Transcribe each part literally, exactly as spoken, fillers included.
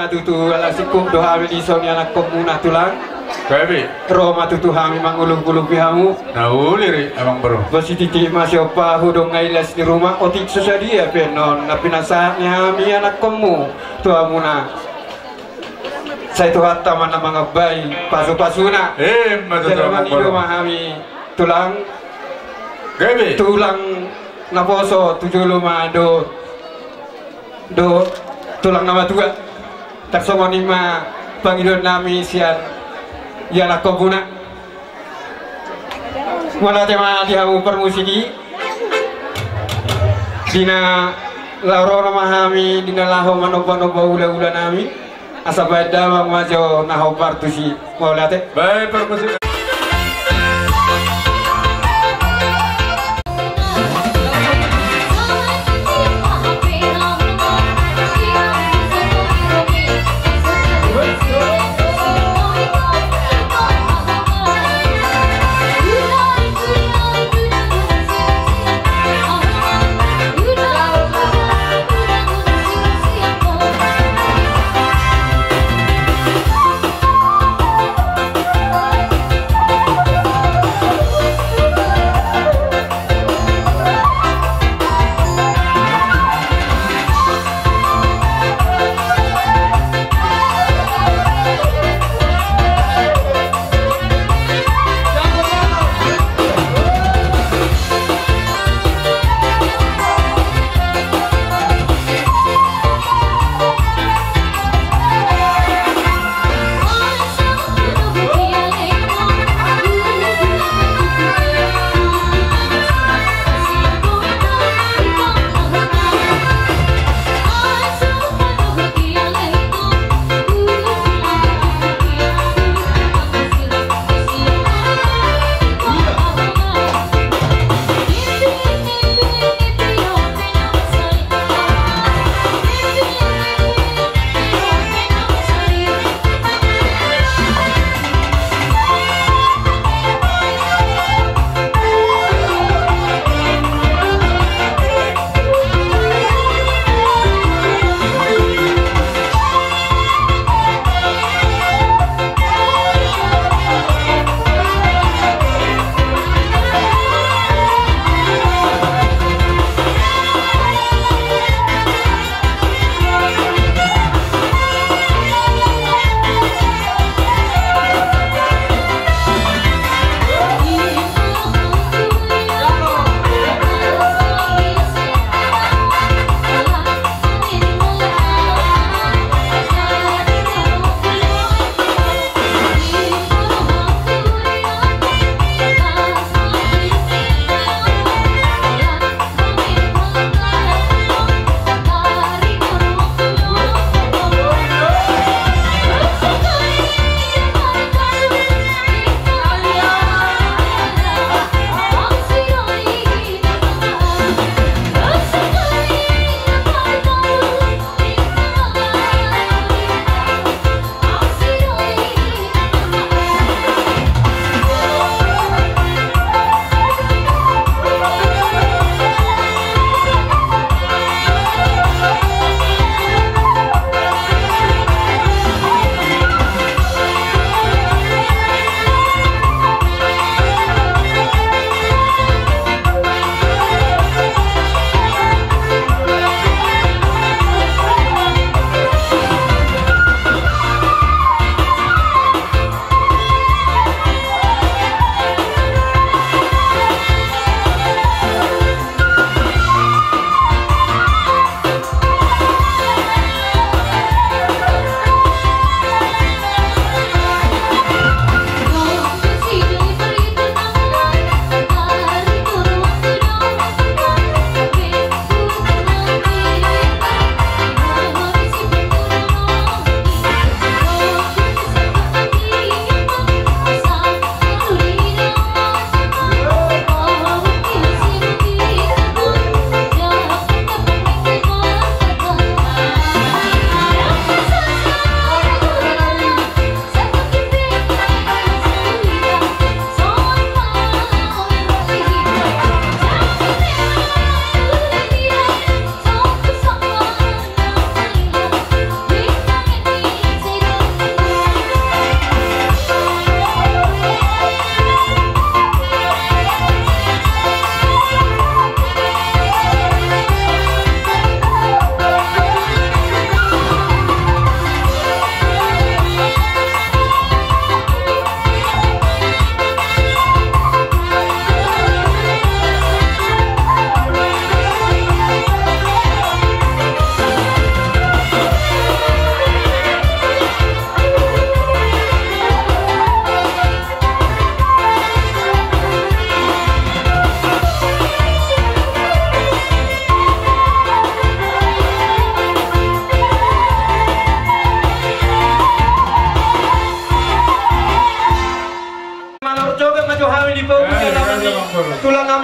Tutu ala singkop do hami dison ni anakkonmuna tulang. Gabe. Ro ma tutu hami mangulupulupi hamu. Na uli ri amang boru. Bosititik ma siompa hudon nga ilas ni ruma, otik so sadia pe annon na pinasahat ni hami anakkonmu tu hamuna. Sai Tuhanta ma na mangambai pasupasuna. Emma tutu amang boru. Jala mangido ma hami tulang. Gabe. Tulang naposo tu jolo ma dohot dohot tulang na matua. Tarsongon i ma pangidoannami sian ianakhonmuna. Mauliate ma di hamu parmusik i. Di na laho ro ma hami, di na laho manombanomba ulahulanami. Asa baen damang ma jo na hombar tusi. Mauliate. Baik, parmusik.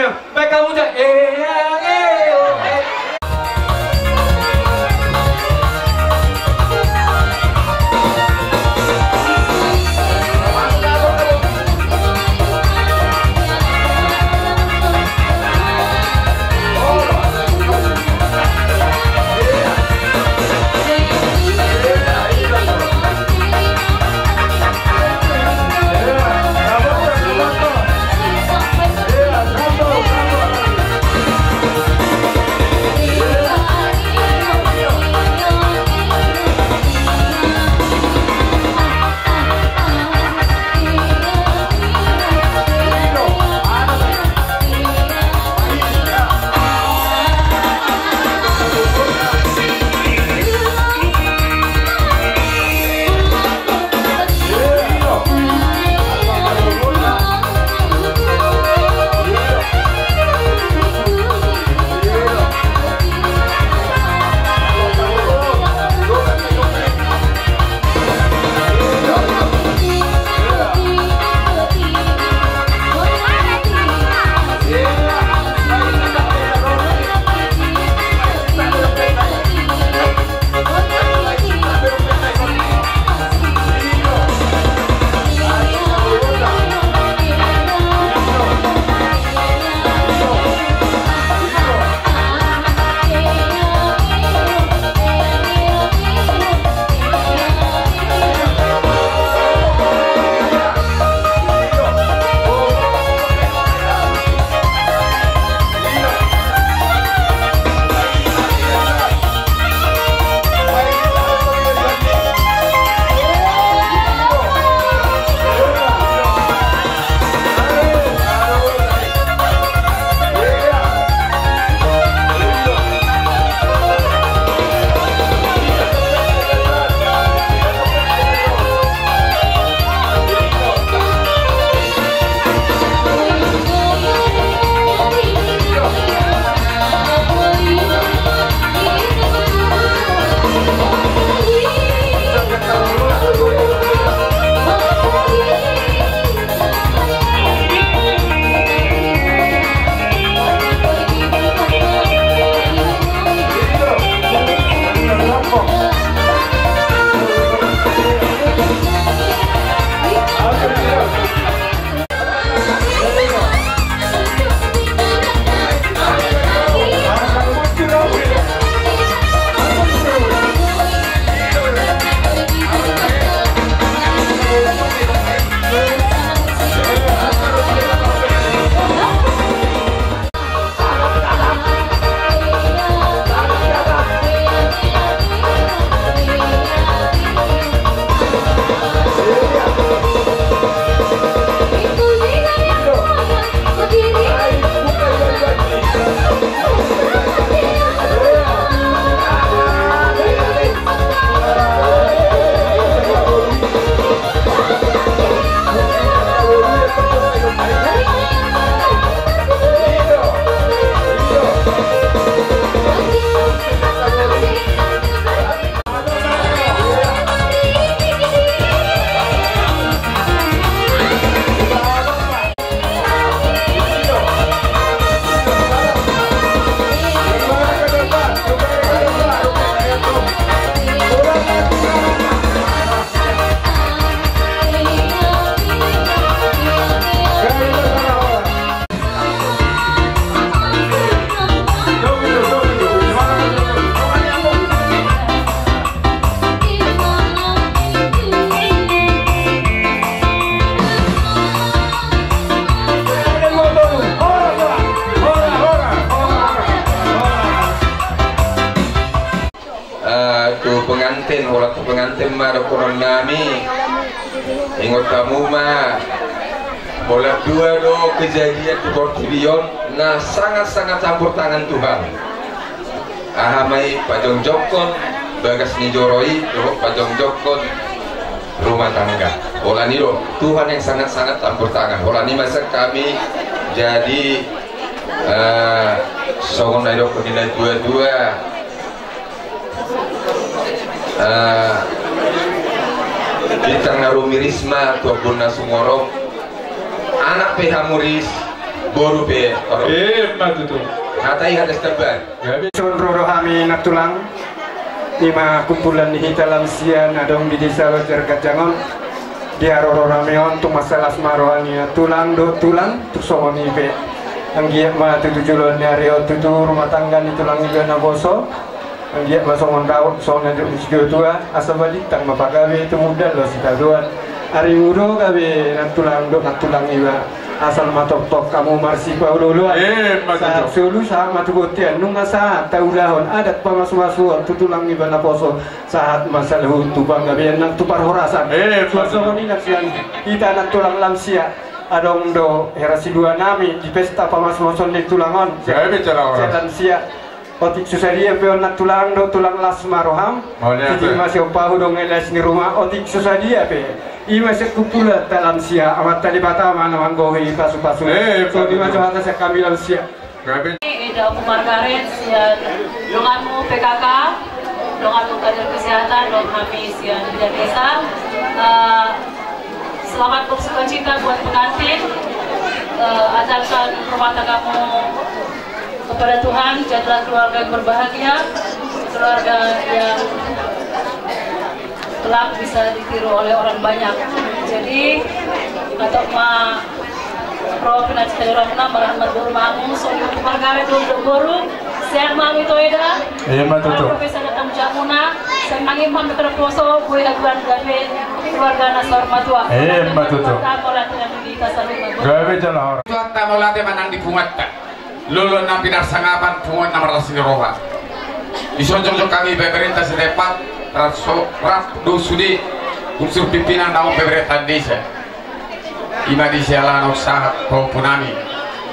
Baik, kamu cak. Eh, eh, eh, oh, eh. Eh, tu pengantin, holan tu pengantin ma dohonon nami. Ingot hamu ma, holan dua do kejadian tu portibi on na sangat-sangat campur tangan Tuhan. Aha ma i, pajongjongkon bagas ni joro i dohot pajongjongkon rumah tangga. Holan i do Tuhan yang sangat-sangat campur tangan. Holan i ma sian hami jadi, eh, songon na nidok ni na tua-tua, eh, bintang na rumiris ma tu ombun na sumorop. Anak pe hamu ris, Boru pe, oro. Emma tutu. Hata i hata stamban. Gabe. Songon ro do hami nantulang, ima kumpulan ni hita lansia na adong di desa Banjar Ganjang on. Di haroro nami on tung mansai las ma roha ni nantulang dohot tulang, tung songon i pe. Anggiat ma tutu joloan ni ari on tutu rumah tangga ni tulang iba naposo. Anggiat ma songon dao, songon na nidok ni situatua, asa balintang ma pagabe, tumundalhon sitadoan. Arimu do gabe nantulang dohot nantulang iba, asal ma tongtong hamu marsipaolooloan. Emma tutu. Sahat solu, sahat ma tu bontean, nunga sahat taulahon adat pamasumasuon tu tulang iba naposo, sahat ma saluhut tu panggabean nang tu parhorasan. Emma tutu. Suang songon i nang sian hita nantulang lansia, adong do hera silua nami di pesta pamasumasuon ni tulang on. Gabe jala horas. Sian lansia. Otik so sadia pe on nantulang dohot tulang, las ma roham. Mauliate. Sititi ma siompa hu dongan las ni ruma, otik so sadia pe. Ima sian kumpulan ta lansia, Amanta Debata ma na manggohi pasupasu. Eh, songon i ma jo hata sian hami lansia. Gabe. Eda Opo Margaret sian donganmu P K K, donganmu kader kesehatan, dongan hami sian bidang desa. Eh, selamat bersukacita buat pengantin. Eh, andalkan rumah tanggamu kepada Tuhan, jadilah keluarga yang berbahagia, keluarga yang kelak bisa ditiru oleh orang banyak. Jadi, antong ma ro pinangido ni rohangku, marhaha marboru ma hamu, songon i tu marga, dohot boru, sehat ma hamu ito eda. Emma tutu. Ro pe sada tamu jamuna, sai mangihut ma hamu, terposo, boi haduan gabe keluarga na saur matua. Emma tutu. Gabe jala horas. Tuhan ta mauliate ma nang di punguanta. Lolo na pinarsangapan, punguan na marlas ni roha. Dison jongjong hami pemerintah setempat, rap so, rap do sude unsur pimpinan naung pemerintah desa. Ima di siala naung sahat pahompu nami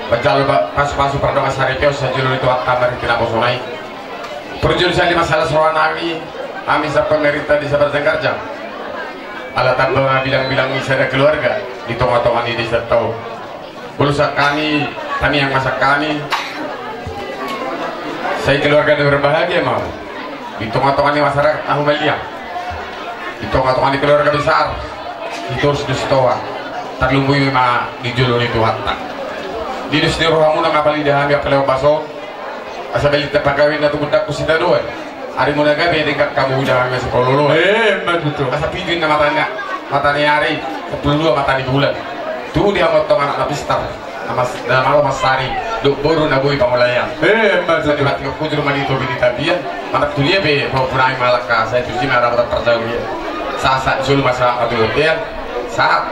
manjalo ba-, pasupasu pardongan saripeon sian jolo ni Tuhanta marhite naposona i. Parjolo sian i ma silas roha nami, hami sian pemerintah desa Banjar Ganjang. Ala tamba ma bilang-bilang ni sada keluarga di tonga-tonga ni desa ta on. Molo sian hami, tangiang ma sian hami, sai keluarga na berbahagia ma hamu. Di tonga-tonga ni masyarakat na humaliang, di tonga-tonga ni keluarga besar, di toru do Sitohang, tarlumobi ma di jolo ni Tuhanta. Di dos ni rohamuna nga palida hami angka lewat baso, asa balintang pagabe na tumundalhon sitadoan. Arimuna gabe denggan hamu, uda hami masipaolooloan. Emma tutu. Asa pitu inna mata ni, mata ni ari, sampulu dua mata ni bulan. Tubu di hamu antong anak na pistar, na mas-, na malo mansari, dohot boru na boi pangulaon. Emma tutu. Asa dibahen hujur ma di topi ni tapian, manang tu dia pe pahompu nami, mangalangka sahat tu si ma rapat parjolo ia. Sahat-sahat ni solu ma sahat ma tu bontean, sahat.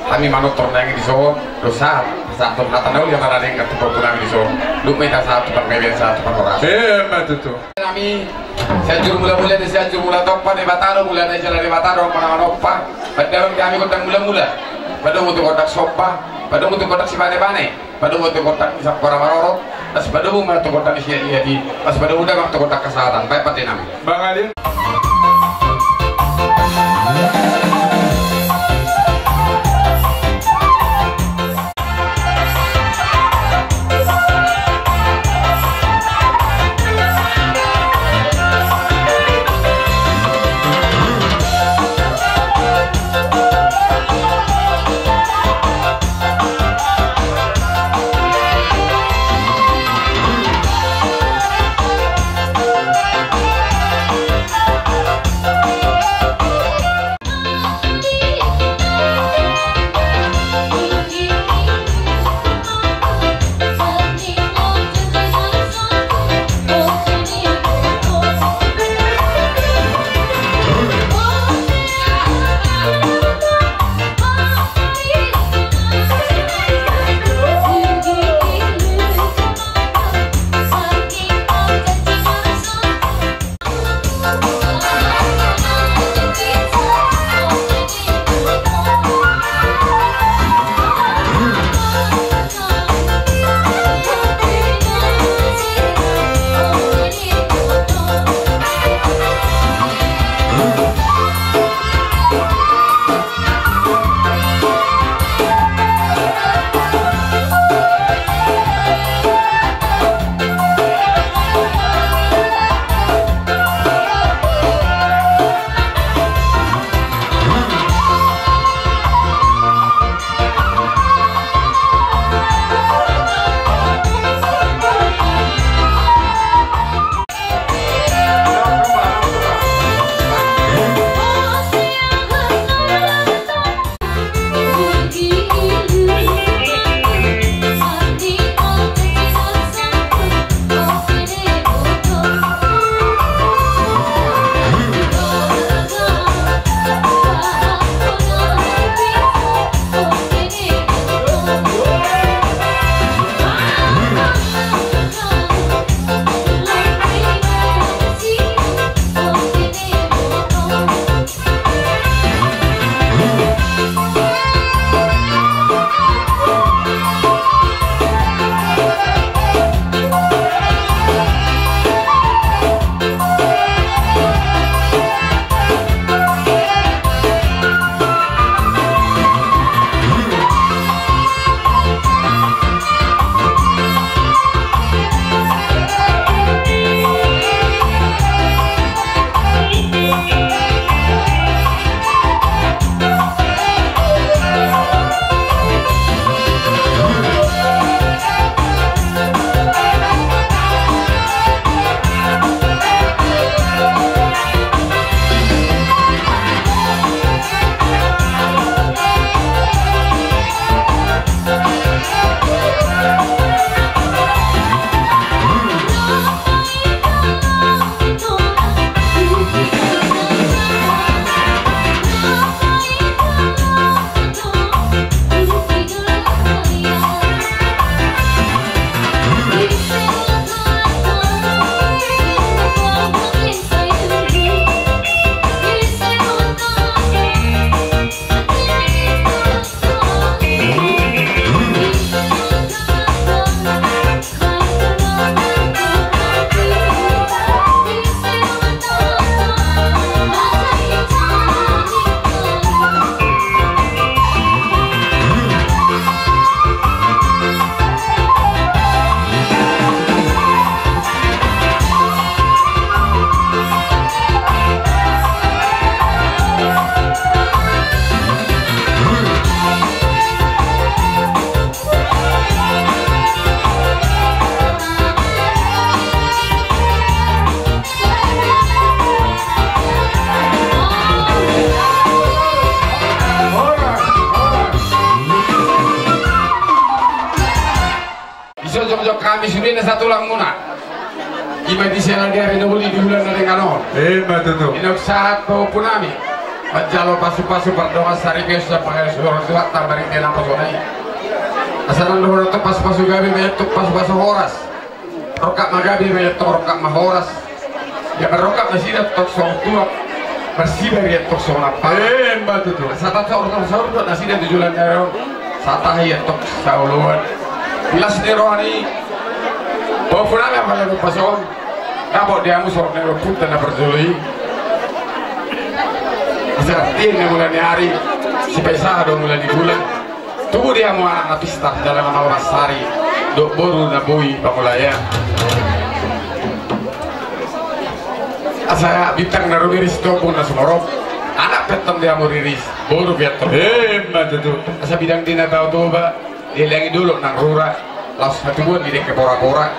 Hami manortor nangkin dison, dohot sahat, sahat tu hata na uli, hata na denggan tu pahompu nami dison. Dung ma hita sahat tu panggabean, sahat tu parhorasan. Emma tutu. Hami Sianjur Mulamula, Sianjur Mulatompa, Debata do mula na jala Debata do na manompa. Pandomu di hami gondang mulamula, pandomu tu gondang somba, pandomu tu gondang sipane-pane, pandomu tu gondang ni sampora marorot, asa pandomu ma tu gondang ni siat-iat i, asa pandomu damang tu gondang hasahatan. Baen pande nami. Bang Adi. Ina satulangmuna. Ima di sela di ari na uli di bulan na denggan on. Ima tutu. Ina sahat pahompunami manjalo pasupasu pardongan saripeon sian pangarantoan Tuhanta marhite naposona i. Asa nang dohonon tong pasupasu gabe ma i tong pasupasu horas. Rongkap ma gabe ma i tong rongkap ma horas. Ia marrongkap nasida tong songon tuak, marsibar ia tong songon ampara. Ima tutu. Asa tasaursaur do nasida tu joloan ni ari on. Satahi ia tong saoloan. Las ni roha ni pahompunami apala dompak on. Dapot di hamu songon na i ompunta na parjolo i. Asa artina mula ni ari, sipasahat do mula ni bulan. Tubu di hamu anak na pistar jala na malo mansari dohot boru na boi pangulaian. Asa bintang na rumiris tu ombun na sumorop. Anak pe antong di hamu riris, boru pe antong. Ima tutu. Asa bidang di na tau Toba, dileangi dolok nang rura, laos hatubuan di dengke porapora.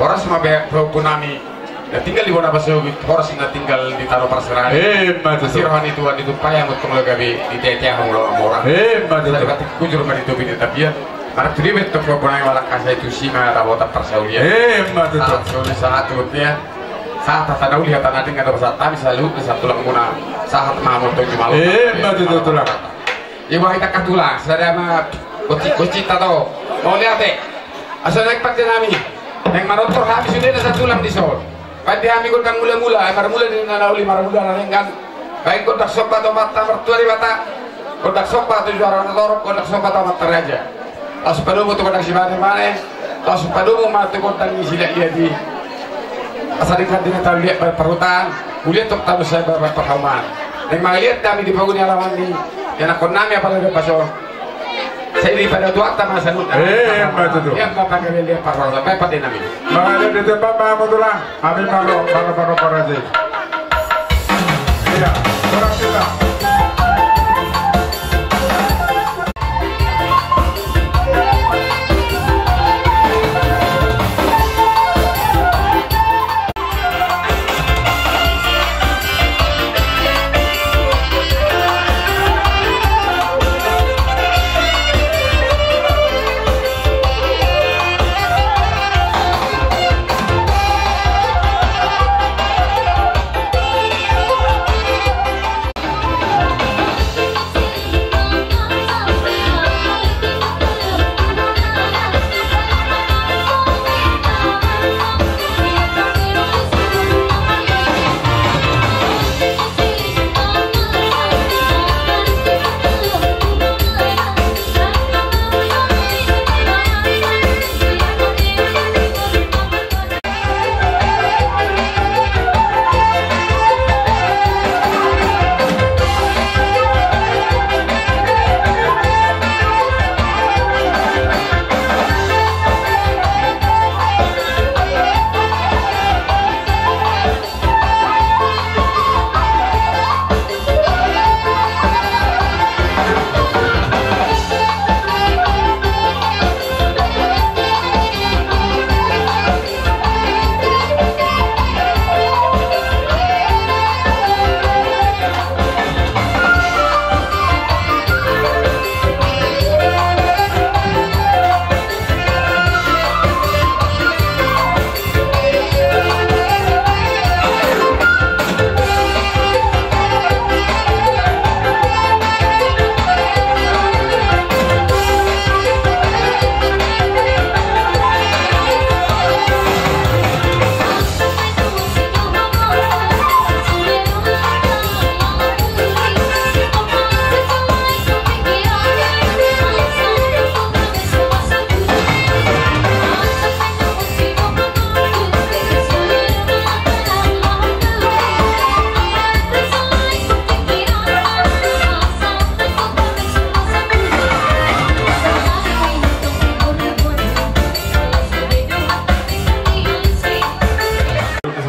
Horas ma pahompunami na tinggal di bona pasogit, horas na tinggal di tano parserahan. Ima tutu. Asi roha ni Tuhan ditumpahi hamu tong laho gabe, diteatei hamu laho mamora. Ima tutu. Asa di batik kujur ma di topi ni tapian. Martudia ma i tong pahompunami, manang asa i tusi ma dapotan parsaulian. Ima tutu. Sahat solu sahat tu bontean. Sahat hata na uli hata na denggan do pasahat hami saluhutna satulangmuna. Sahat ma hamu tong jumalo. Ima tutu tulang. Iwa hita ka tulang, sada ma gocik-gocik ta do. Mauliate. Asa naeng pandenami. Naeng manortor hami sudena satulang dison. Pande hami gondang mula-mula, eh, marmula di na uli, marmula na denggan. Baen gondang somba tu Amanta Martua Debata. Gondang somba tu juara na torop, gondang somba tu amanta raja. Laos padomu tu gondang simane-mane, laos padomu ma tu gondang ni silehon i. Asa denggan di na tau liat baen parhutaan, uliat tong tano sae baen parhaoman. Naeng mangaliat hami di pogu ni alaman ni ianakkonnami apala dompak on. Sai dipada Tuhanta ma saluhutna. Eh, ima tutu. Ia ma pangaliat parhorasan, baen pandenami. Mangaliat di tempat ma hamu tulang. Hami marro, marro, marro, marro, marro. Ia, orang kita.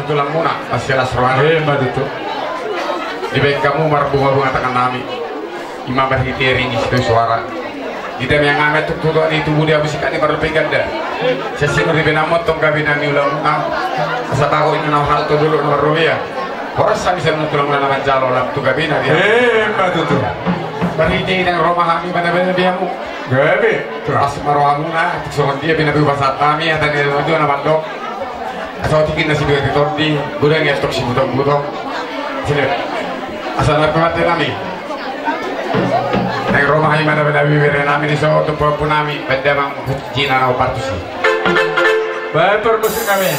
Satulang muna, pas jelas rohana. Eh, ima tutu. Dibaen hamu marbunga-bunga tangan nami. Ima marhite ringgit tu suara. Di dame angame tu tutu ni tubu dia musik ni baru pegang dah. Sesi meribe namo tong gabe nami ulang. Asa bago ini nau hal tu dulu nomor rupiah. Horas sami sami tulang muna manjalo lam tu gabe na dia. Eh, ima tutu. Parhite naeng ro ma hami manabanabi hamu. Gabe. Las ma rohamuna, songon dia pe na hupasahat hami, hata ni na mandok. Asa otik i na sidua ni tondi, godang i antong sibutong-butong. Sini. Asa na pemate nami. Naeng ro ma hami manabanabi bere nami di son, tu pahompu nami, baen damang, jina na opat tusi. Baik, permusik nami.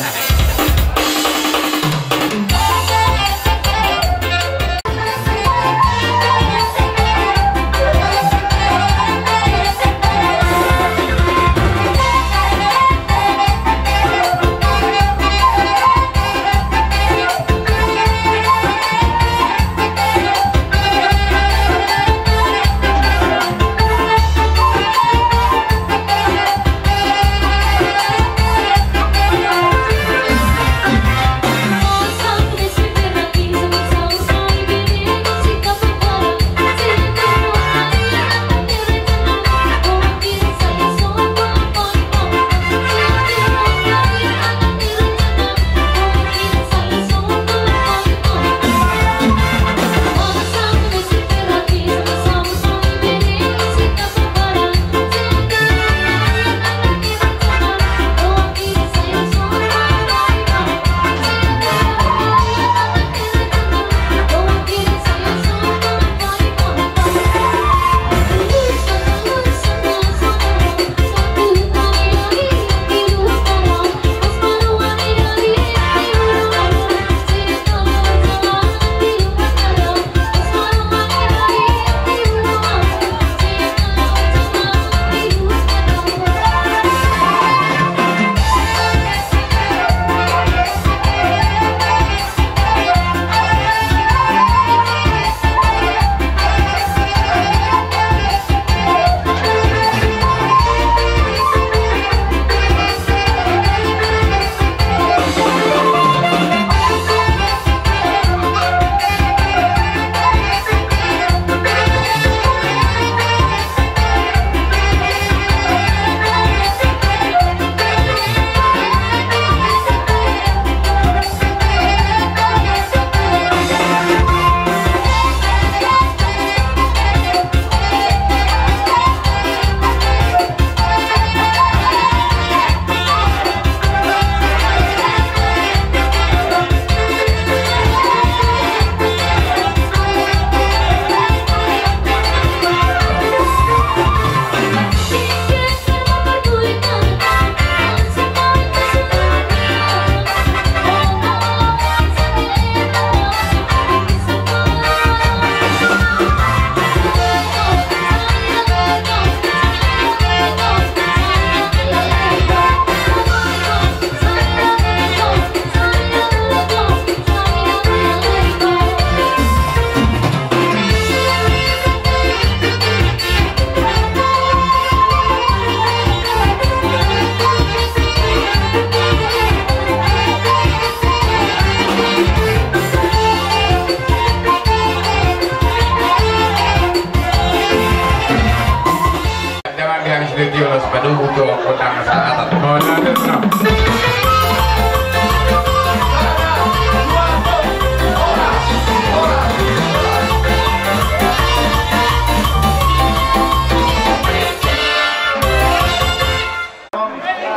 Jangan dihabis video, lo sepadu butuh kota masyarakat. Oh, nah, nah, nah.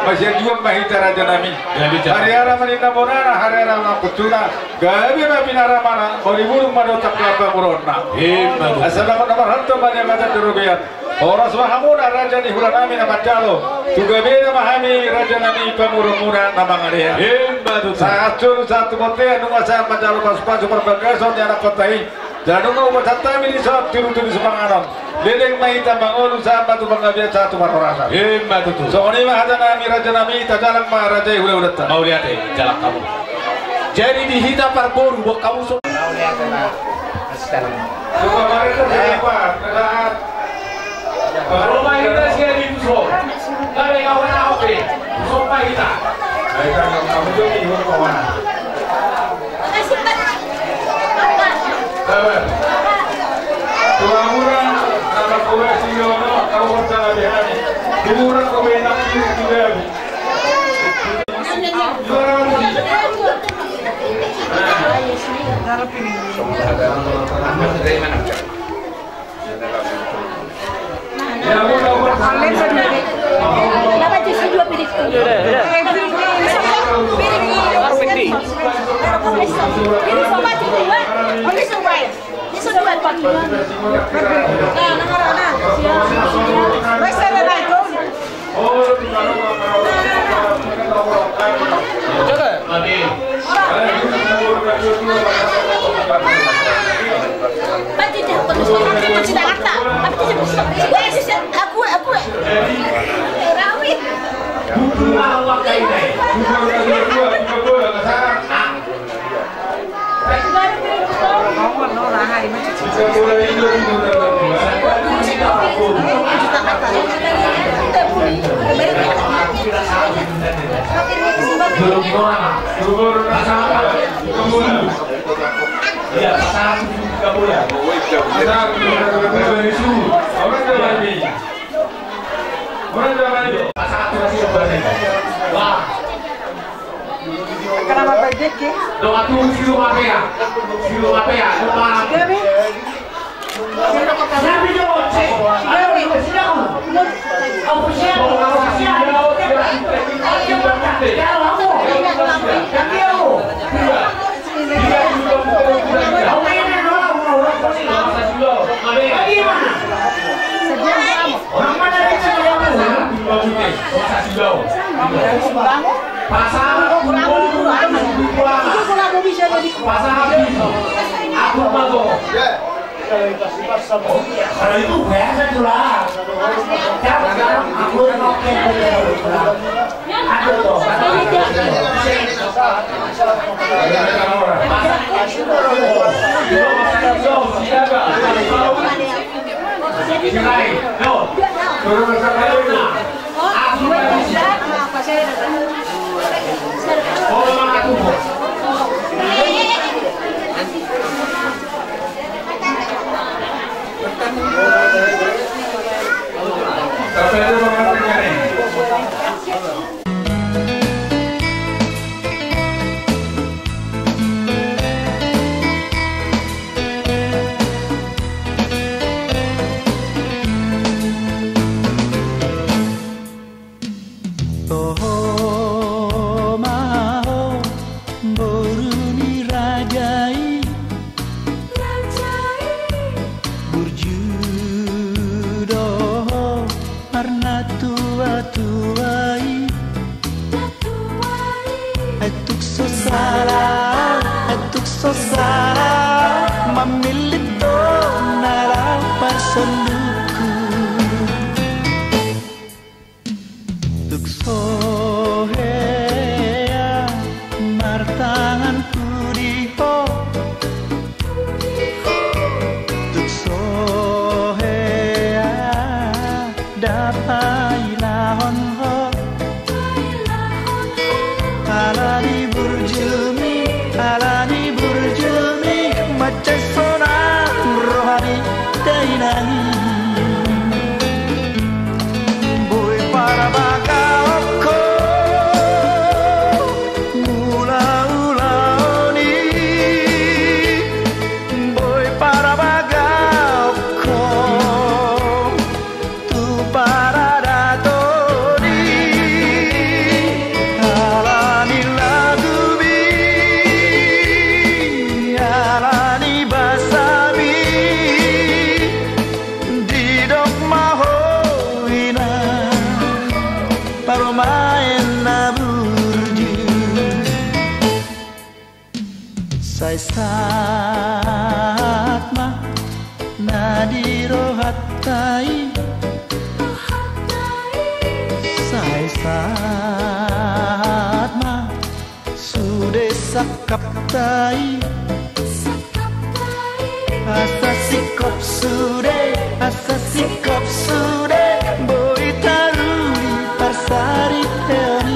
Masianjuan ma hita raja nami. Ya, bisa. Hariara ma ninna bonana, hariara ma kutuna. Gabe ma pinaramana, molo burung ma dotak lambang urona. Ima tutu. Asa na marhalto ma di angka tu robean. Horas ma hamuna raja ni hula nami na mandalo. Tu gabena ma hami raja nami pamoruonmuna na mangalean. Ima tutu. Sahat solu sahat tu bontean, nunga sahat manjalo pasupasu parbagason ni anakhonta i. Jala nunga hupasahat hami di son tirutu ni sipanganon. Leleng ma hita mangolu sahat ma tu panggabean sahat tu parhorasan. Ima tutu. Songon i ma hata nami raja nami, tajalang ma raja i hulahulanta. Mauliate, jalang hamu. Jadi di hita parboru, buat hamu so. Mauliate ma. Suka marita jadi pahat, pahat. Baru ma hita sian di puso. Gare kawan ape? Puso ma hita. Baik, kamu jadi ibu kawan. Sabar. Tua mura, nama kowe si Yono, kau percaya di hati. Mura kowe nak kiri tidak. Juara musik. Kenapa pendek ya? Toho ma ho boru ni raja i. Burju do ho marnatuatua i. Ai tung so sala, ai tung so sala, mamillit do na laho parsondukhu. Tung so hea martangan pudi ho. Tung so hea dapailahon ho. Ala ni burjumi, ala ni burjumi, mansai sonang roha ni dainang i. Boi parabagaon ho mulaulaon i, boi parabagaon ho tu paradaton i. Ala ni lagumi, ala ni basami, didok ma ho inang parumaen na burju. Sai sahat ma na di rohanta i. Sai sahat ma sude sangkapta i. Asa singkop sude, asa singkop sude, boi taruli parsariteon i.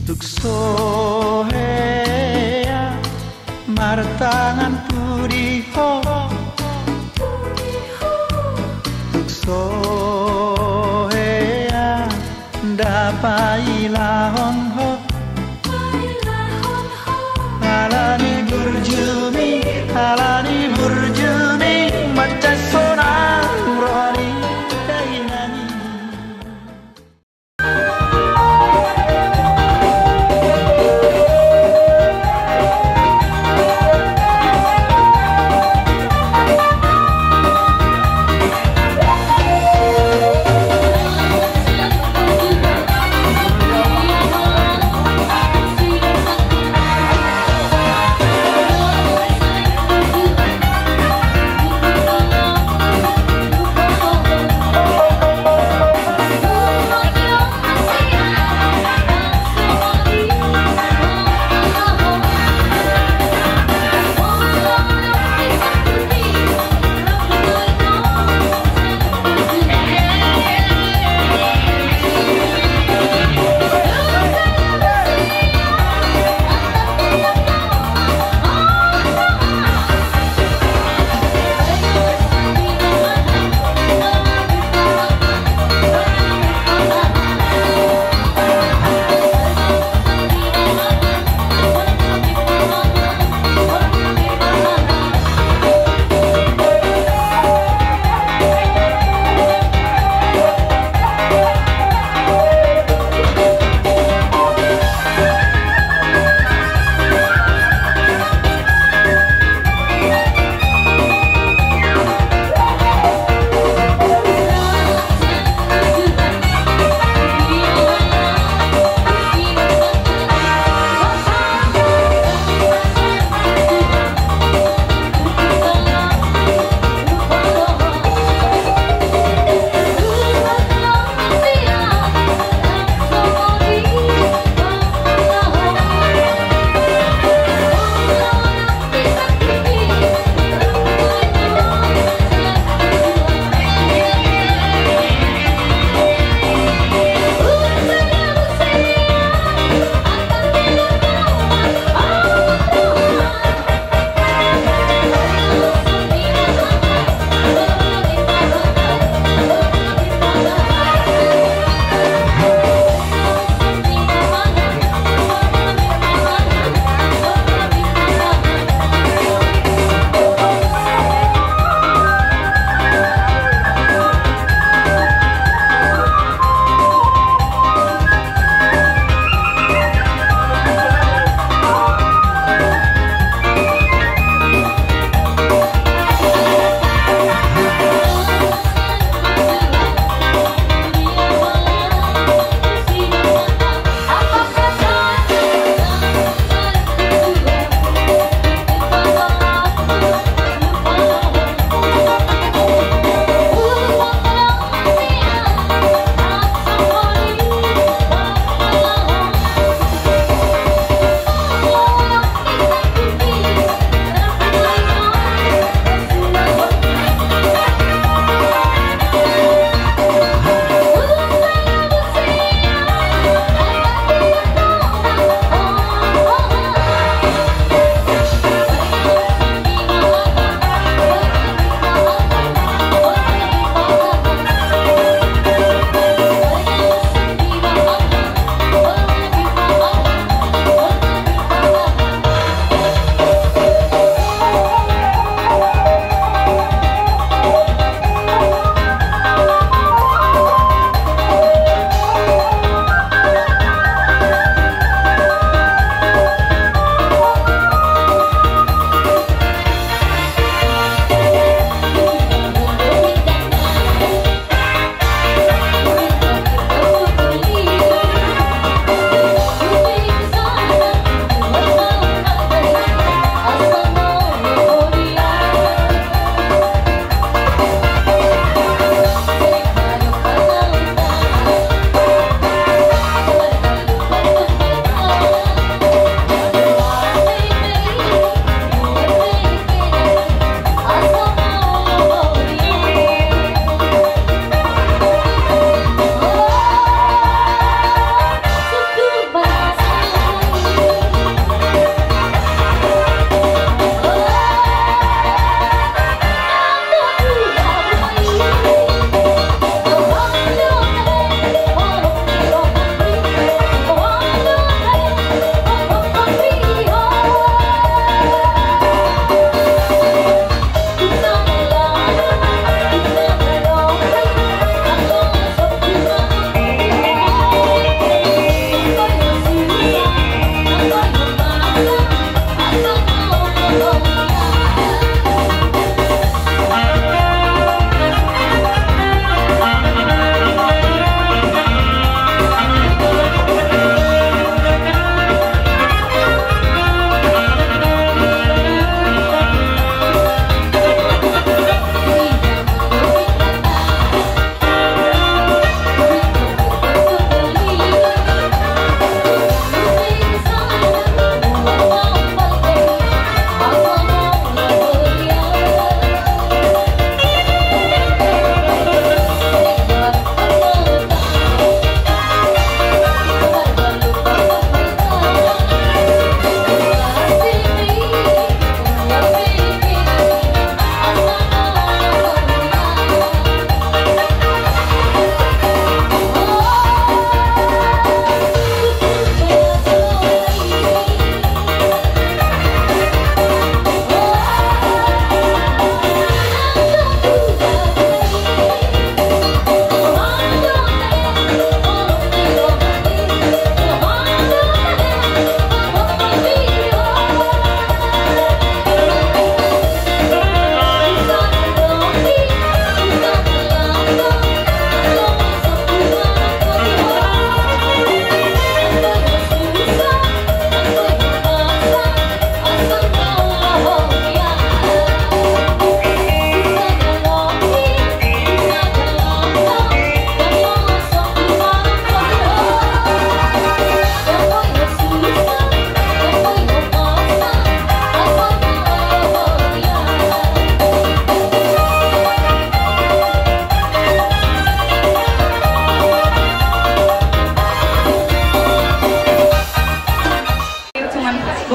Tung so hea martangan Sohea da pailahon ho. Ala ni burjumi, ala ni burjumi, mansai sonang roha ni dainang i.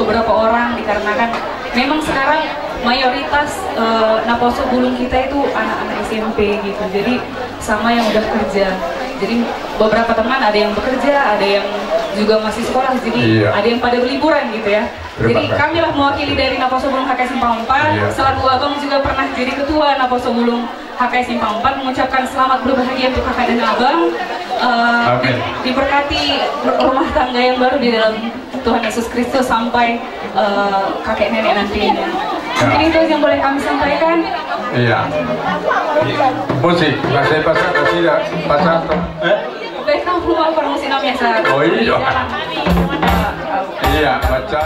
beberapa orang, dikarenakan memang sekarang mayoritas eh, naposo bulung kita itu anak-anak S M P gitu. Jadi sama yang udah kerja. Jadi beberapa teman ada yang bekerja, ada yang juga masih sekolah. Jadi Iya. ada yang pada berliburan gitu ya. Terima Jadi kasih. kamilah mewakili dari Naposo Bulung H K Simpang empat. Iya. Selaku abang juga pernah jadi ketua Naposo Bulung H K Simpang empat, mengucapkan selamat berbahagia untuk kakak dan abang. Eh, Amin. diberkati rumah tangga yang baru di dalam Tuhan Yesus Kristus sampai eh, kakek nenek nantinya. Ya. Mungkin itu aja yang boleh kami sampaikan. Iya. Musik, masih pasang, masih tidak pasang tuh. Eh? Baik, kamu mau permisi namanya, Sar? Oh, iya. Iya, baca.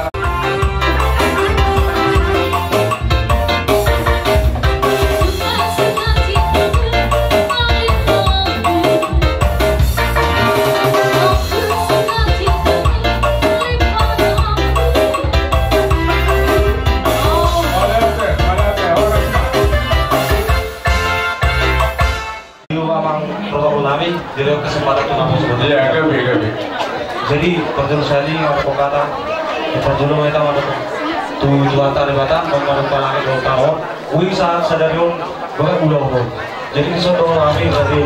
Iyo, amang protokol nami, jadi kesempatan tu nama semua. Iya, gabe, gabe. Jadi, pertama sekali, amang protokol, kita dulu, kita mandok tu Tuhanta Debata, mandok palangi dohot taon. Ui sa sadari on, baga ulaon on. Jadi, dison do hami, jadi,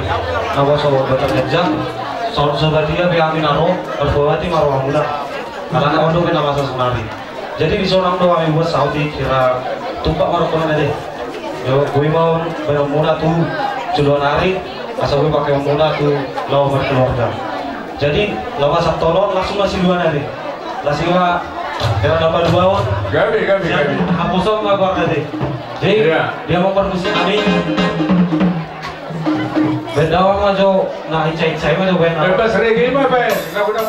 naposo Batar Ganjang, so, so badia be hami na ro, berbuati ma rohamuna. Karena on do be na masa sonari. Jadi dison do hami buat saotik, hira tumpak ma dohonon ate. Yo, boi ma on baenonmuna tu joloan ari, asa boi pakeonmuna tu laho berkeluarga. Jadi, laho pasahat on langsung ma siluan ate. Langsung ma hira na paduahon. Gabe, gabe, gabe. Haposan ma keluarga ate. Jadi, Iya. dia mau permisi kami. Baen damang ma jo, na hicai-hicai ma jo baen. Bebas regi ma baen. Lagu na